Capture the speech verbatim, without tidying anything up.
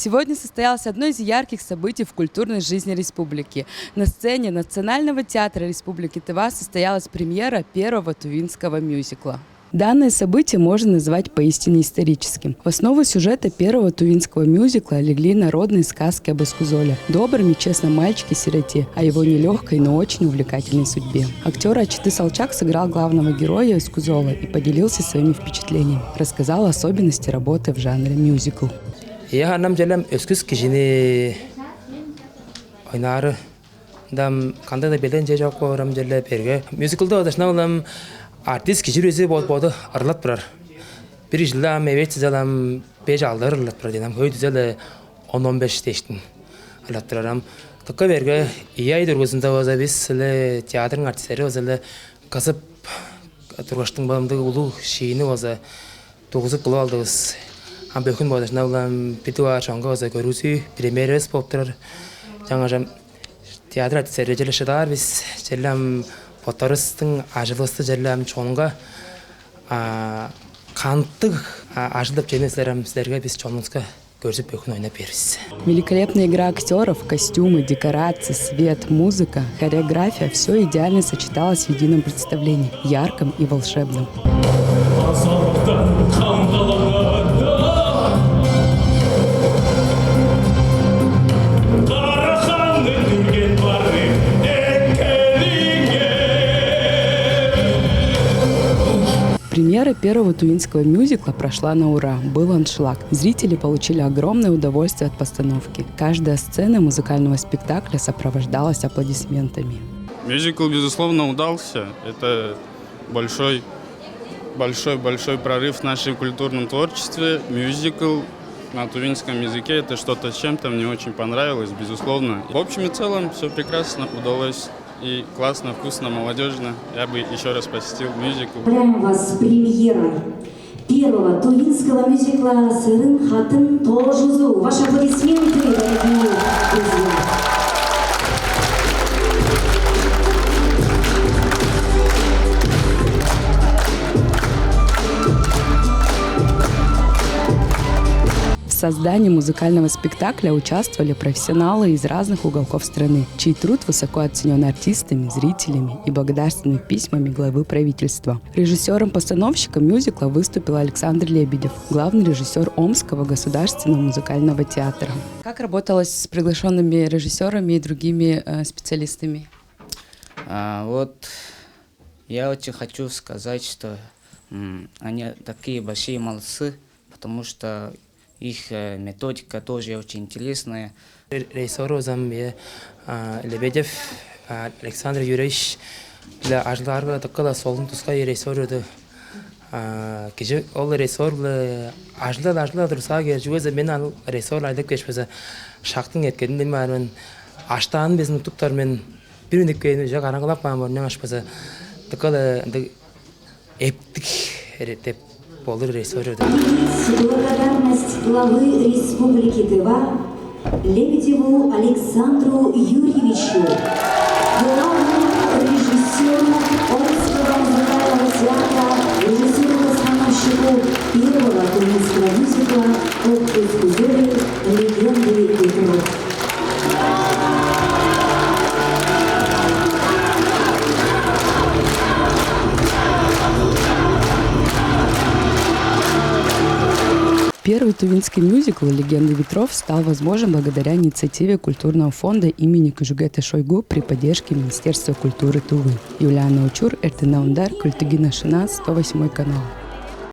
Сегодня состоялось одно из ярких событий в культурной жизни республики. На сцене Национального театра Республики Тыва состоялась премьера первого тувинского мюзикла. Данное событие можно назвать поистине историческим. В основу сюжета первого тувинского мюзикла легли народные сказки об Искузоле, добром и честном мальчике-сироте, о его нелегкой, но очень увлекательной судьбе. Актер Ачыты Салчак сыграл главного героя Искузола и поделился своими впечатлениями, рассказал особенности работы в жанре мюзикл. Ийе, харын ам черле ам өскүс кижини ойнаары, ында ам кандыг-даа белен чүве чок боор ам черле берге. Мюзиклде база шынап-ла ам артист кижи бүрүзү бо-, боду ырлап турар. Бир кижи-ле ам эвээш дизе-ле ам беш-алды ырлап турар дээн, ам хөй дизе-ле он, он беш дээштиң ырлап турар. Ам дыка берге, ийи ай дургузунда база бис-ле театрның артисттери база-ле кызып тургаштың, бо ындыг улуг шиини база дугузуп кылып алдывыс. Ам бөгүн болза шынап-ла ам бир дугаар чонга база көргүзүү, премьеравыс болуп турар. Чаңгыс ам театр артисттери черле шыдаар бис, черле ам боттарывыстың ажылывысты черле ам чонга, а, кандыг, а, ажылдап чедип силер ам, силерге, бис чонувуска көргүзүп, бөгүн ойнап бээр бис. Великолепная игра актёров, костюмы, декорации, свет, музыка, хореография — всё идеально сочеталось в едином представлении, ярком и волшебном. Премьера первого тувинского мюзикла прошла на ура. Был аншлаг. Зрители получили огромное удовольствие от постановки. Каждая сцена музыкального спектакля сопровождалась аплодисментами. Мюзикл, безусловно, удался. Это большой, большой, большой прорыв в нашем культурном творчестве. Мюзикл на тувинском языке — это что-то с чем-то, мне очень понравилось, безусловно. В общем и целом, всё прекрасно удалось. И классно, вкусно, молодёжно. Я бы ещё раз посетил мюзикл. Поздравляем вас с премьерой первого тувинского мюзикла «Сырын хатын тоожузу». Ваши аплодисменты, дорогие друзья. В создании музыкального спектакля участвовали профессионалы из разных уголков страны, чей труд высоко оценён артистами, зрителями и благодарственными письмами главы правительства. Режиссёром-постановщиком мюзикла выступил Александр Лебедев, главный режиссёр Омского государственного музыкального театра. Как работалось с приглашёнными режиссёрами и другими, э, специалистами? А, вот я очень хочу сказать, что, м, они такие большие молодцы, потому что их, э, методика тоже очень интересная. Ре-, режиссёрувус ам, э, а, Лебедев, а, Александр Юрьевич-биле ажылдаарга, дыка-ла солун, тускай режиссёр чорду. А, кижи ол режиссёр-биле ажылдап, ажылдап турза, кээр, чүге дизе мен ам режиссёр-биле ажылдап кээш база шактың эрткенин билбейн баар мен, аштаанын безин уттуптар мен, бир минут кээриниң уже караңгылап каан боор, ынчангаш база дыка-ла ындыг эптиг эре-, деп болур режиссёр чорду. Благодарность главы Республики Тыва Лебедеву Александру Юрьевичу, главному режиссёру Омского музыкального театра, режиссёру-постановщику первого тувинского мюзикла «Ок Искузоле. Легенды ветров». Первый тувинский мюзикл «Легенды ветров» стал возможен благодаря инициативе Культурного фонда имени Кужугета Шойгу при поддержке Министерства культуры Тувы. Юлиана Учур, Эрдена Ундар, Культугина Шынас, сто восьмой канал.